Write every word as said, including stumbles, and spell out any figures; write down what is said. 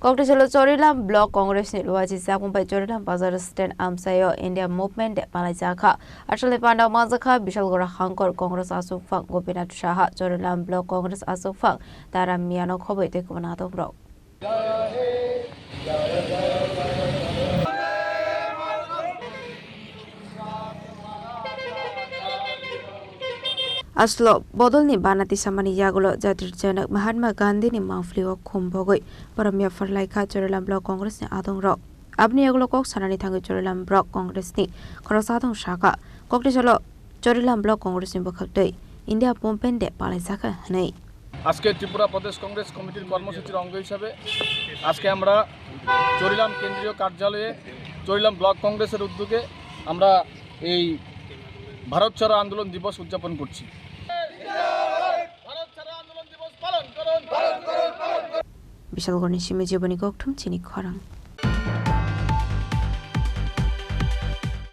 Koktisalo Chorilam Block Congress ni luachi chapung bai Chorilam Bazar Stand amchaio India Movement Day palaijak kha. Achole pandao manjakha Bishalgora Hangkor Congress achukphang Gopinath Saha, Chorilam Block Congress achukphang Taram Miyano khoboi tei kubun adongrok. Aslo bodolni bana tisamani yagulo Jatir Janak Mahatma Gandhini mangphlio khum bogwi borom yaphar laikha Chorilam Block Congressni adongrok. Aboni yagulo kok sanani thangwi Chorilam Block Congressni khoroksa adong sakha, koktisalo Chorilam Block Congressni bwkhaktwi India Movement Day palaijakha hwnwi. আজকে ত্রিপুরা প্রদেশ কংগ্রেস কমিটির কর্মসূচির অঙ্গ হিসাবে আজকে আমরা চরিলাম কেন্দ্রীয় কার্যালয়ে চরিলাম ব্লক কংগ্রেসের উদ্যোগে আমরা এই ভারত ছাড়ো আন্দোলন দিবস উদযাপন করছি। Bishalgorni simi jiboni kokthum chini khorang.